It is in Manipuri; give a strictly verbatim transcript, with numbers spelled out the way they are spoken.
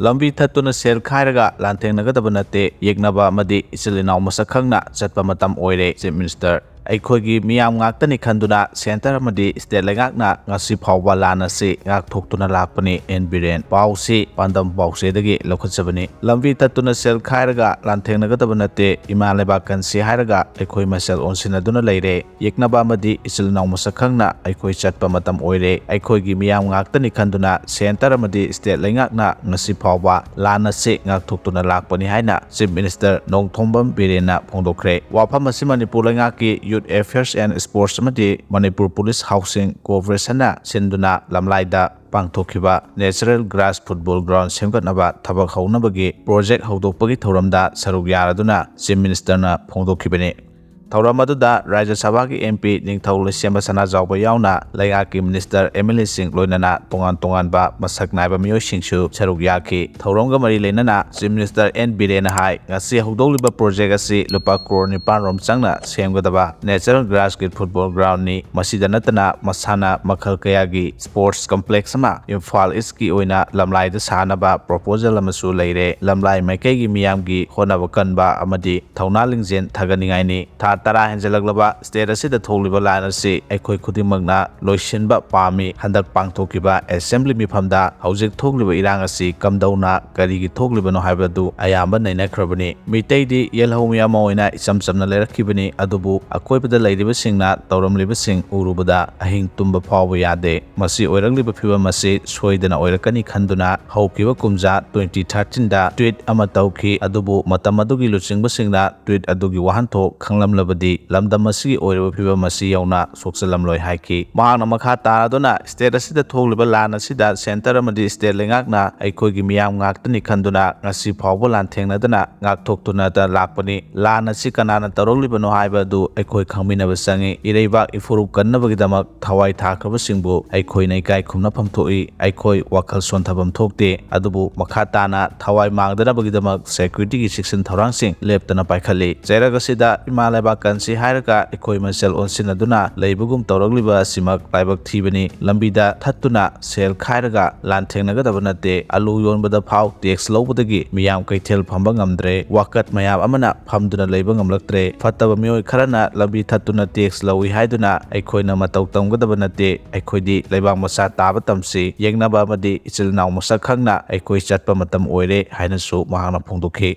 ꯂꯝꯕꯤ ꯊꯠꯇꯨꯅ ꯁꯦꯜ ꯈꯥꯏꯔꯒ ꯂꯥꯟꯊꯦꯡꯅꯒꯗꯕ ꯅꯠꯇꯦ, ꯌꯦꯛꯅꯕ ꯑꯃꯗꯤ ꯏꯆꯤꯜ ꯏꯅꯥꯎ ꯃꯁꯛ ꯈꯪꯅ ꯆꯠꯄ ꯃꯇꯝ ꯑꯣꯏꯔꯦ꯫ Chief Minister, ꯑꯩꯈꯣꯏꯒꯤ ꯃꯤꯌꯥꯝ ꯉꯥꯛꯇꯅꯤ ꯈꯟꯗꯨꯅ centre ꯑꯃꯗꯤ state ꯂꯩꯉꯥꯛꯅ ꯉꯁꯤ ꯐꯥꯎꯕ ꯂꯥꯟ ꯑꯁꯤ ꯉꯥꯛꯊꯣꯛꯇꯨꯅ ꯂꯥꯛꯄꯅꯤ꯫ ꯑꯦꯟ ꯕꯤꯔꯦꯟ꯫ ꯄꯥꯎꯁꯤ ꯄꯥꯟꯗꯝ ꯄꯥꯎꯆꯦꯗꯒꯤ ꯂꯧꯈꯠꯆꯕꯅꯤ꯫ ꯂꯝꯕꯤ ꯇꯠꯇꯨꯅ ꯁꯦꯜ ꯈꯥꯏꯔꯒ ꯂꯥꯟꯊꯦꯡꯅꯒꯗꯕ ꯅꯠꯇꯦ, ꯏꯃꯥ ꯂꯩꯕꯥꯛ ꯀꯟꯁꯤ ꯍꯥꯏꯔꯒ ꯑꯩꯈꯣꯏ ꯃꯁꯦꯜ ꯑꯣꯟꯁꯤꯟꯅꯗꯨꯅ ꯂꯩꯔꯦ꯫ ꯌꯦꯛꯅꯕ ꯑꯃꯗꯤ ꯏꯆꯤꯜ ꯏꯅꯥꯎ ꯃꯁꯛ ꯈꯪꯅ ꯑꯩꯈꯣꯏ ꯆꯠꯄ ꯃꯇꯝ ꯑꯣꯏꯔꯦ꯫ ꯑꯩꯈꯣꯏꯒꯤ ꯃꯤꯌꯥꯝ ꯉꯥꯛꯇꯅꯤ ꯈꯟꯗꯨꯅ centre ꯑꯃꯗꯤ state ꯂꯩꯉꯥꯛꯅ ꯉꯁꯤ ꯐꯥꯎꯕ ꯂꯥꯟ ꯑꯁꯤ ꯉꯥꯛꯊꯣꯛꯇꯨꯅ ꯂꯥꯛꯄꯅꯤ ꯍꯥꯏꯅ Chief Minister ꯅꯣꯡꯊꯣꯝꯕꯝ ꯕꯤꯔꯦꯟꯅ ꯐꯣꯡꯗꯣꯛꯈ꯭ꯔꯦ꯫ ꯋꯥꯐꯝ ꯑꯁꯤ ꯃꯅꯤꯄꯨꯔ ꯂꯩꯉꯥꯛꯀꯤ Youth Affairs and Sports ꯑꯃꯗꯤ ꯃꯅꯤꯄꯨꯔ Police Housing Corporationꯅ ꯁꯤꯟꯗꯨꯅ ꯂꯝꯂꯥꯏꯗ ꯄꯥꯡꯊꯣꯛꯈꯤꯕ natural grass football ground ꯁꯦꯝꯒꯠꯅꯕ ꯊꯕꯛ ꯍꯧꯅꯕꯒꯤ project ꯍꯧꯗꯣꯛꯄꯒꯤ ꯊꯧꯔꯝꯗ ꯁꯔꯨꯛ ꯌꯥꯔꯗꯨꯅ Chief Ministerꯅ ꯐꯣꯡꯗꯣꯛꯈꯤꯕꯅꯤ꯫ ꯊꯧꯔꯝ ꯑꯗꯨꯗ ꯔꯥꯖ꯭ꯌ ꯁꯚꯥꯒꯤ M P ꯅꯤꯡꯊꯧ ꯂꯩꯁꯦꯝꯕ ꯁꯅꯥꯖꯥꯎꯕ ꯌꯥꯎꯅ ꯂꯩꯉꯥꯛꯀꯤ minister, M L Aꯁꯤꯡ ꯂꯣꯏꯅꯅ ꯇꯣꯉꯥꯟ ꯇꯣꯉꯥꯟꯕ ꯃꯁꯛ ꯅꯥꯏꯕ ꯃꯤꯑꯣꯏꯁꯤꯡꯁꯨ ꯁꯔꯨꯛ ꯌꯥꯈꯤ꯫ ꯊꯧꯔꯝꯒ ꯃꯔꯤ ꯂꯩꯅꯅ Chief Minister N ꯕꯤꯔꯦꯟꯅ ꯍꯥꯏ, ꯉꯁꯤ ꯍꯧꯗꯣꯛꯂꯤꯕ project ꯑꯁꯤ ꯂꯨꯄꯥ ꯀ꯭ꯔꯣꯔ ꯅꯤꯄꯥꯟ ꯔꯣꯝ ꯆꯪꯅ ꯁꯦꯝꯒꯗꯕ natural grassꯀꯤ football groundꯅꯤ꯫ ꯃꯁꯤꯗ ꯅꯠꯇꯅ ꯃꯁꯥꯟꯅ ꯃꯈꯜ ꯀꯌꯥꯒꯤ sports complex ꯑꯃ ꯏꯝꯐꯥꯜ Eastꯀꯤ ꯑꯣꯏꯅ ꯂꯝꯂꯥꯏꯗ ꯁꯥꯅꯕ proposal ꯑꯃꯁꯨ ꯂꯩꯔꯦ꯫ ꯂꯝꯂꯥꯏ ꯃꯥꯏꯀꯩꯒꯤ ꯃꯤꯌꯥꯝꯒꯤ ꯍꯣꯠꯅꯕ ꯀꯟꯕ ꯑꯃꯗꯤ ꯊꯧꯅꯥ ꯂꯤꯡꯖꯦꯜ ꯊꯥꯒꯠꯅꯤꯡꯉꯥꯏꯅꯤ꯫ ꯊꯥ ꯇꯔꯥ ꯍꯦꯟꯖꯜꯂꯛꯂꯕ state ꯑꯁꯤꯗ ꯊꯣꯛꯂꯤꯕ ꯂꯥꯟ ꯑꯁꯤ ꯑꯩꯈꯣꯏ ꯈꯨꯗꯤꯡꯃꯛꯅ ꯂꯣꯏꯁꯤꯟꯕ ꯄꯥꯝꯃꯤ꯫ ꯍꯟꯗꯛ ꯄꯥꯡꯊꯣꯛꯈꯤꯕ assembly ꯃꯤꯐꯝꯗ ꯍꯧꯖꯤꯛ ꯊꯣꯛꯂꯤꯕ ꯏꯔꯥꯡ ꯑꯁꯤ ꯀꯝꯗꯧꯅ, ꯀꯔꯤꯒꯤ ꯊꯣꯛꯂꯤꯕꯅꯣ ꯍꯥꯏꯕꯗꯨ ꯑꯌꯥꯝꯕ ꯅꯩꯅꯈ꯭ꯔꯕꯅꯤ꯫ ꯃꯤꯇꯩꯗꯤ ꯌꯦꯜꯍꯧꯃꯤ ꯑꯃ ꯑꯣꯏꯅ ꯏꯆꯝ ꯆꯝꯅ ꯂꯩꯔꯛꯈꯤꯕꯅꯤ, ꯑꯗꯨꯕꯨ ꯑꯀꯣꯏꯕꯗ ꯂꯩꯔꯤꯕꯁꯤꯡꯅ ꯇꯧꯔꯝꯂꯤꯕꯁꯤꯡ ꯎꯔꯨꯕꯗ ꯑꯍꯤꯡ ꯇꯨꯝꯕ ꯐꯥꯎꯕ ꯌꯥꯗꯦ꯫ ꯃꯁꯤ ꯑꯣꯏꯔꯛꯂꯤꯕ ꯐꯤꯚꯝ ꯑꯁꯤ ꯁꯣꯏꯗꯅ ꯑꯣꯏꯔꯛꯀꯅꯤ ꯈꯟꯗꯨꯅ ꯍꯧꯈꯤꯕ ꯀꯨꯝꯖꯥ twenty thirteenꯗ tweet ꯑꯃ ꯇꯧꯈꯤ, ꯑꯗꯨꯕꯨ ꯃꯇꯝ ꯑꯗꯨꯒꯤ ꯂꯨꯆꯤꯡꯕꯁꯤꯡꯅ tweet ꯑꯗꯨꯒꯤ ꯋꯥꯍꯟꯊꯣꯛ ꯈꯪꯂꯝꯂꯕꯗꯤ ꯂꯝꯗꯝ ꯑꯁꯤꯒꯤ ꯑꯣꯏꯔꯤꯕ ꯐꯤꯚꯝ ꯑꯁꯤ ꯌꯧꯅ ꯁꯣꯛꯆꯜꯂꯝꯂꯣꯏ ꯍꯥꯏꯈꯤ꯫ ꯃꯍꯥꯛꯅ ꯃꯈꯥ ꯇꯥꯔꯗꯨꯅ state ꯑꯁꯤꯗ ꯊꯣꯛꯂꯤꯕ ꯂꯥꯟ ꯑꯁꯤꯗ centre ꯑꯃꯗꯤ state ꯂꯩꯉꯥꯛꯅ ꯑꯩꯈꯣꯏꯒꯤ ꯃꯤꯌꯥꯝ ꯉꯥꯛꯇꯅꯤ ꯈꯟꯗꯨꯅ ꯉꯁꯤ ꯐꯥꯎꯕ ꯂꯥꯟꯊꯦꯡꯅꯗꯅ ꯉꯥꯛꯊꯣꯛꯇꯨꯅꯇ ꯂꯥꯛꯄꯅꯤ꯫ ꯂꯥꯟ ꯑꯁꯤ ꯀꯅꯥꯅ ꯇꯧꯔꯛꯂꯤꯕꯅꯣ ꯍꯥꯏꯕ ꯑꯗꯨ ꯑꯩꯈꯣꯏ ꯈꯪꯃꯤꯟꯅꯕ ꯆꯪꯏ꯫ ꯏꯔꯩꯕꯥꯛ ꯏꯐꯨꯔꯨꯞ ꯀꯟꯅꯕꯒꯤꯗꯃꯛ ꯊꯋꯥꯏ ꯊꯥꯈ꯭ꯔꯕꯁꯤꯡꯕꯨ ꯑꯩꯈꯣꯏꯅ ꯏꯀꯥꯏ ꯈꯨꯝꯅꯐꯝ ꯊꯣꯛꯏ꯫ ꯑꯩꯈꯣꯏ ꯋꯥꯈꯜ ꯁꯣꯟꯊꯐꯝ ꯊꯣꯛꯇꯦ꯫ ꯑꯗꯨꯕꯨ ꯃꯈꯥ ꯇꯥꯅ ꯊꯋꯥꯏ ꯃꯥꯡꯗꯅꯕꯒꯤꯗꯃꯛ securityꯒꯤ ꯆꯦꯛꯁꯤꯟ ꯊꯧꯔꯥꯡꯁꯤꯡ ꯂꯦꯞꯇꯅ ꯄꯥꯏꯈꯠꯂꯤ꯫ ꯆꯩꯔꯛ ꯑꯁꯤꯗ ꯏꯃꯥ ꯂꯩꯕꯥꯛ ꯀꯟꯁꯤ ꯍꯥꯏꯔꯒ ꯑꯩꯈꯣꯏ ꯃꯁꯦꯜ ꯑꯣꯟꯁꯤꯟꯅꯗꯨꯅ ꯂꯩꯕꯒꯨꯝ ꯇꯧꯔꯛꯂꯤꯕ ꯑꯁꯤꯃꯛ ꯂꯥꯏꯕꯛ ꯊꯤꯕꯅꯤ꯫ ꯂꯝꯕꯤꯗ ꯊꯠꯇꯨꯅ ꯁꯦꯜ ꯈꯥꯏꯔꯒ ꯂꯥꯟꯊꯦꯡꯅꯒꯗꯕ ꯅꯠꯇꯦ꯫ ꯑꯂꯨ ꯌꯣꯟꯕꯗ ꯐꯥꯎ ꯇꯦꯛꯁ ꯂꯧꯕꯗꯒꯤ ꯃꯤꯌꯥꯝ ꯀꯩꯊꯦꯜ ꯐꯝꯕ ꯉꯝꯗ꯭ꯔꯦ꯫ ꯋꯥꯀꯠ ꯃꯌꯥꯝ ꯑꯃꯅ ꯐꯝꯗꯨꯅ ꯂꯩꯕ ꯉꯝꯂꯛꯇ꯭ꯔꯦ꯫ ꯐꯠꯇꯕ ꯃꯤꯑꯣꯏ ꯈꯔꯅ ꯂꯝꯕꯤ ꯊꯠꯇꯨꯅ ꯇꯦꯛꯁ ꯂꯧꯏ ꯍꯥꯏꯗꯨꯅ ꯑꯩꯈꯣꯏꯅ ꯃꯇꯧ ꯇꯝꯒꯗꯕ ꯅꯠꯇꯦ꯫ ꯑꯩꯈꯣꯏꯗꯤ ꯂꯩꯕꯥꯛ ꯃꯆꯥ ꯇꯥꯕ ꯇꯝꯁꯤ꯫ ꯌꯦꯡꯅꯕ ꯑꯃꯗꯤ ꯏꯆꯤꯜ ꯏꯅꯥꯎ ꯃꯁꯛ ꯈꯪꯅ ꯑꯩꯈꯣꯏ ꯆꯠꯄ ꯃꯇꯝ ꯑꯣꯏꯔꯦ ꯍꯥꯏꯅꯁꯨ ꯃꯍꯥꯛꯅ ꯐꯣꯡꯗꯣꯛꯈꯤ꯫